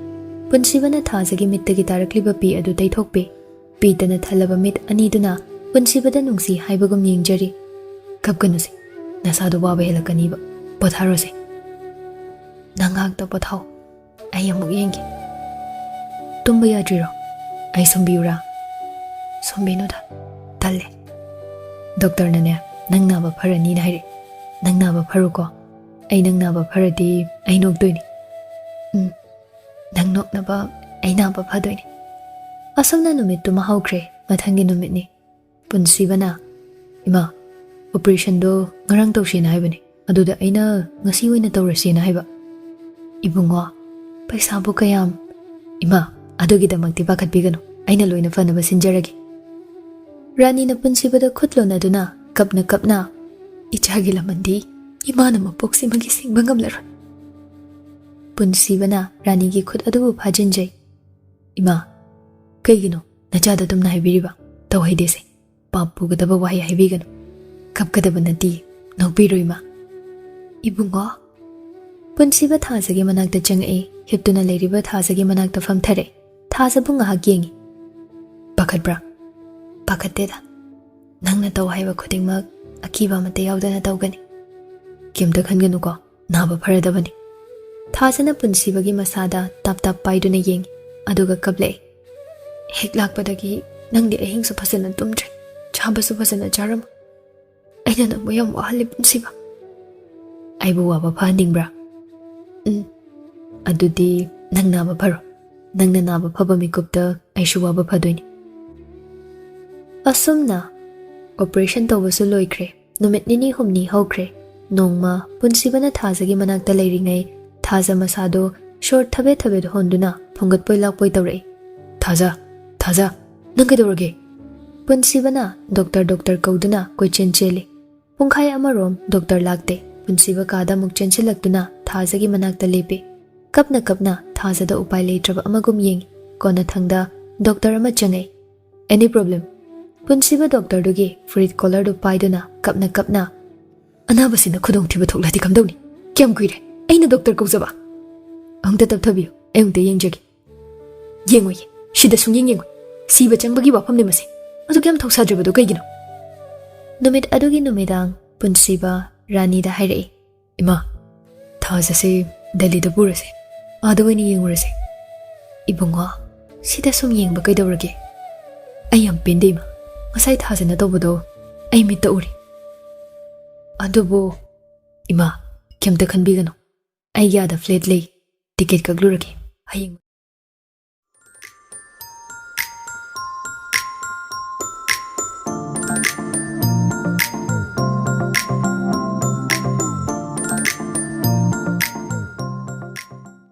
ꯄꯨꯟꯁꯤꯕꯅ ꯊꯥꯖꯒꯤ ꯃꯤꯠꯇꯒꯤ ꯇꯥꯔꯛꯂꯤꯕ ꯄꯤ ꯑꯗꯨ ꯇꯩꯊꯣꯛꯄꯤ꯫ ꯄꯤꯇꯅ ꯊꯜꯂꯕ ꯃꯤꯠ ꯑꯅꯤꯗꯨꯅ ꯄꯨꯟꯁꯤꯕꯗ ꯅꯨꯡꯁꯤ ꯍꯥꯏꯕꯒꯨꯝ ꯌꯦꯡꯖꯔꯤ꯫ "ꯀꯞꯀꯅꯨꯁꯦ, ꯅꯁꯥꯗꯣ ꯋꯥꯕ ꯍꯦꯜꯂꯛꯀꯅꯤꯕ꯫ ꯄꯣꯊꯥꯔꯣꯁꯦ꯫" ꯅꯪ ꯉꯥꯏꯍꯥꯛꯇ ꯄꯣꯊꯥꯎ, ꯑꯩ ꯑꯃꯨꯛ ꯌꯦꯡꯒꯦ꯫ ꯇꯨꯝꯕ ꯌꯥꯗ꯭ꯔꯤꯔꯣ? ꯑꯩ ꯁꯨꯝꯕꯤꯌꯨꯔꯥ? ꯁꯨꯝꯕꯤꯅꯨꯗ, ꯇꯜꯂꯦ꯫ ꯗꯣꯛꯇꯔꯅꯅꯦ, ꯅꯪ ꯅꯥꯕ ꯐꯔꯅꯤꯅ ꯍꯥꯏꯔꯛꯑꯦ꯫ ꯅꯪ ꯅꯥꯕ ꯐꯔꯣꯀꯣ꯫ ꯑꯩ ꯅꯪ ꯅꯥꯕ ꯐꯔꯗꯤ ꯑꯩ ꯅꯣꯛꯇꯣꯏꯅꯤ꯫ ꯎꯝ, ꯅꯪ ꯅꯣꯛꯅꯕ ꯑꯩ ꯅꯥꯕ ꯐꯗꯣꯏꯅꯤ꯫ ꯑꯁꯨꯝꯅ ꯅꯨꯃꯤꯠꯇꯨꯃ ꯍꯧꯈ꯭ꯔꯦ꯫ ꯃꯊꯪꯒꯤ ꯅꯨꯃꯤꯠꯅꯤ꯫ ꯄꯨꯟꯁꯤꯕꯅ, "ꯏꯃꯥ, ꯑꯣꯄꯔꯦꯁꯟꯗꯣ ꯉꯔꯥꯡ ꯇꯧꯁꯦꯅ ꯍꯥꯏꯕꯅꯦ, ꯑꯗꯨꯗ ꯑꯩꯅ ꯉꯁꯤ ꯑꯣꯏꯅ ꯇꯧꯔꯁꯦꯅ ꯍꯥꯏꯕ꯫" "ꯏꯕꯨꯡꯉꯣ, ꯄꯩꯁꯥꯕꯨ ꯀꯌꯥꯝ?" "ꯏꯃꯥ, ꯑꯗꯨꯒꯤꯗꯃꯛꯇꯤ ꯄꯥꯈꯠꯄꯤꯒꯅꯨ, ꯑꯩꯅ ꯂꯣꯏꯅ ꯐꯅꯕ ꯁꯤꯟꯖꯔꯒꯦ꯫" ꯔꯥꯅꯤꯅ ꯄꯨꯟꯁꯤꯕꯗ ꯈꯨꯠ ꯂꯣꯟꯅꯗꯨꯅ ꯀꯞꯅ ꯀꯞꯅ, "ꯏꯆꯥꯒꯤ ꯂꯃꯟꯗꯤ ꯏꯃꯥꯅ ꯃꯄꯣꯛꯁꯤꯃꯒꯤ ꯁꯤꯡꯕ ꯉꯝꯂꯔꯣꯏ꯫" ꯄꯨꯟꯁꯤꯕꯅ ꯔꯥꯅꯤꯒꯤ ꯈꯨꯠ ꯑꯗꯨꯕꯨ ꯐꯥꯖꯤꯟꯖꯩ꯫ "ꯏꯃꯥ, ꯀꯩꯒꯤꯅꯣ ꯅꯆꯥꯗ ꯑꯗꯨꯝꯅ ꯍꯥꯏꯕꯤꯔꯤꯕ? ꯇꯧꯍꯩꯗꯦꯁꯦ꯫ ꯄꯥꯞ ꯄꯨꯒꯗꯕ ꯋꯥꯍꯩ ꯍꯥꯏꯕꯤꯒꯅꯨ꯫ ꯀꯞꯀꯗꯕ ꯅꯠꯇꯦ꯫ ꯅꯣꯛꯄꯤꯔꯣ, ꯏꯃꯥ꯫" "ꯏꯕꯨꯡꯉꯣ꯫" ꯄꯨꯟꯁꯤꯕ ꯊꯥꯖꯒꯤ ꯃꯅꯥꯛꯇ ꯆꯪꯉꯛꯏ꯫ ꯍꯤꯞꯇꯨꯅ ꯂꯩꯔꯤꯕ ꯊꯥꯖꯒꯤ ꯃꯅꯥꯛꯇ ꯐꯝꯊꯔꯦ꯫ ꯊꯥꯖꯕꯨ ꯉꯥꯏꯍꯥꯛ ꯌꯦꯡꯉꯤ꯫ "ꯄꯥꯈꯠꯄ꯭ꯔꯥ?" "ꯄꯥꯈꯠꯇꯦꯗ꯫ ꯅꯪꯅ ꯇꯧ ꯍꯥꯏꯕ ꯈꯨꯗꯤꯡꯃꯛ ꯑꯀꯤꯕ ꯑꯃꯠꯇ ꯌꯥꯎꯗꯅ ꯇꯧꯒꯅꯤ꯫ ꯀꯩꯝꯇ ꯈꯟꯒꯅꯨꯀꯣ, ꯅꯥꯕ ꯐꯔꯗꯕꯅꯤ꯫" ꯊꯥꯖꯅ ꯄꯨꯟꯁꯤꯕꯒꯤ ꯃꯁꯥꯗ ꯇꯥꯞ ꯇꯥꯞ ꯄꯥꯏꯗꯨꯅ ꯌꯦꯡꯉꯤ, ꯑꯗꯨꯒ ꯀꯞꯂꯛꯏ꯫ "ꯍꯦꯛ ꯂꯥꯛꯄꯗꯒꯤ ꯅꯪꯗꯤ ꯑꯍꯤꯡꯁꯨ ꯐꯖꯅ ꯇꯨꯝꯗ꯭ꯔꯦ, ꯆꯥꯕꯁꯨ ꯐꯖꯅ ꯆꯥꯔꯝꯃꯣꯏ꯫ ꯑꯩꯅ ꯅꯪꯕꯨ ꯌꯥꯝ ꯋꯥꯍꯜꯂꯦ, ꯄꯨꯟꯁꯤꯕ꯫" "ꯑꯩꯕꯨ ꯋꯥꯕ ꯐꯍꯟꯅꯤꯡꯕ꯭ꯔꯥ?" "ꯎꯝ꯫ ꯑꯗꯨꯗꯤ ꯅꯪ ꯅꯥꯕ ꯐꯔꯣ꯫ ꯅꯪꯅ ꯅꯥꯕ ꯐꯕ ꯃꯤꯀꯨꯞꯇ ꯑꯩꯁꯨ ꯋꯥꯕ ꯐꯗꯣꯏꯅꯤ꯫" ꯑꯁꯨꯝꯅ ꯑꯣꯄꯔꯦꯁꯟ ꯇꯧꯕꯁꯨ ꯂꯣꯏꯈ꯭ꯔꯦ꯫ ꯅꯨꯃꯤꯠ ꯅꯤꯅꯤ ꯍꯨꯝꯅꯤ ꯍꯧꯈ꯭ꯔꯦ꯫ ꯅꯣꯡꯃ ꯄꯨꯟꯁꯤꯕꯅ ꯊꯥꯖꯒꯤ ꯃꯅꯥꯛꯇ ꯂꯩꯔꯤꯉꯩ, ꯊꯥꯖ ꯃꯁꯥꯗꯣ ꯁꯣꯔ ꯊꯕꯦꯠ ꯊꯕꯦꯠ ꯍꯣꯟꯗꯨꯅ ꯐꯨꯡꯒꯠꯄꯣꯏ ꯂꯥꯛꯄꯣꯏ ꯇꯧꯔꯛꯏ꯫ "ꯊꯥꯖ, ꯊꯥꯖ, ꯅꯪ ꯀꯩꯗꯧꯔꯒꯦ?" ꯄꯨꯟꯁꯤꯕꯅ ꯗꯣꯛꯇꯔ, ꯗꯣꯛꯇꯔ ꯀꯧꯗꯨꯅ ꯀꯣꯏꯆꯦꯟ ꯆꯦꯜꯂꯤ꯫ ꯄꯨꯡꯈꯥꯏ ꯑꯃꯔꯣꯝ ꯗꯣꯛꯇꯔ ꯂꯥꯛꯇꯦ꯫ ꯄꯨꯟꯁꯤꯕ ꯀꯥꯗ ꯑꯃꯨꯛ ꯆꯦꯟꯁꯤꯜꯂꯛꯇꯨꯅ ꯊꯥꯖꯒꯤ ꯃꯅꯥꯛꯇ ꯂꯦꯞꯄꯤ꯫ ꯀꯞꯅ ꯀꯞꯅ ꯊꯥꯖꯗ ꯎꯄꯥꯏ ꯂꯩꯇ꯭ꯔꯕ ꯑꯃꯒꯨꯝ ꯌꯦꯡꯉꯤ꯫ ꯀꯣꯟꯅꯊꯪꯗ ꯗꯣꯛꯇꯔ ꯑꯃ ꯆꯪꯉꯛꯏ꯫ "Any problem?" ꯄꯨꯟꯁꯤꯕ ꯗꯣꯛꯇꯔꯗꯨꯒꯤ ꯐꯨꯔꯤꯠ ꯀꯣꯂꯔꯗꯨ ꯄꯥꯏꯗꯨꯅ ꯀꯞꯅ ꯀꯞꯅ, "ꯑꯅꯥꯕꯁꯤꯅ ꯈꯨꯗꯣꯡꯊꯤꯕ ꯊꯣꯛꯂꯗꯤ ꯀꯝꯗꯧꯅꯤ? ꯀꯌꯥꯝ ꯀꯨꯏꯔꯦ ꯑꯩꯅ ꯗꯣꯛꯇꯔ ꯀꯧꯖꯕ?" "ꯑꯃꯨꯛꯇ ꯇꯞꯊꯕꯤꯌꯨ, ꯑꯩ ꯑꯃꯨꯛꯇ ꯌꯦꯡꯖꯒꯦ꯫" "ꯌꯦꯡꯉꯣꯏꯌꯦ, ꯁꯤꯗ ꯁꯨꯡꯌꯦꯡ ꯌꯦꯡꯉꯣꯏ꯫ ꯁꯤꯕ ꯆꯪꯕꯒꯤ ꯋꯥꯐꯝꯅꯦ ꯃꯁꯤ꯫ ꯑꯗꯨꯛ ꯌꯥꯝ ꯊꯧꯁꯥꯗ꯭ꯔꯤꯕꯗꯨ ꯀꯩꯒꯤꯅꯣ?" ꯅꯨꯃꯤꯠ ꯑꯗꯨꯒꯤ ꯅꯨꯃꯤꯗꯥꯡ ꯄꯨꯟꯁꯤꯕ ꯔꯥꯅꯤꯗ ꯍꯥꯏꯔꯛꯏ꯫ "ꯏꯃꯥ, ꯊꯥꯖꯁꯦ ꯗꯦꯜꯂꯤꯗ ꯄꯨꯔꯁꯦ꯫ ꯑꯥꯗ ꯑꯣꯏꯅ ꯌꯦꯡꯉꯨꯔꯁꯦ꯫ ꯏꯕꯨꯡꯉꯣ, ꯁꯤꯗ ꯁꯨꯝ ꯌꯦꯡꯕ ꯀꯩꯗꯧꯔꯒꯦ? ꯑꯩ ꯌꯥꯝ ꯄꯦꯟꯗꯦ ꯏꯃꯥ꯫ ꯉꯁꯥꯏ ꯊꯥꯖꯅ ꯇꯧꯕꯗꯣ ꯑꯩ ꯃꯤꯠꯇ ꯎꯔꯤ꯫ ꯑꯗꯨꯕꯨ ꯏꯃꯥ, ꯀꯩꯝꯇ ꯈꯟꯕꯤꯒꯅꯨ꯫ ꯑꯩꯒꯤ ꯑꯥꯗ ꯐ꯭ꯂꯦꯠ ꯂꯩ꯫ ꯇꯤꯀꯦꯠ ꯀꯛꯂꯨꯔꯒꯦ꯫ ꯍꯌꯦꯡ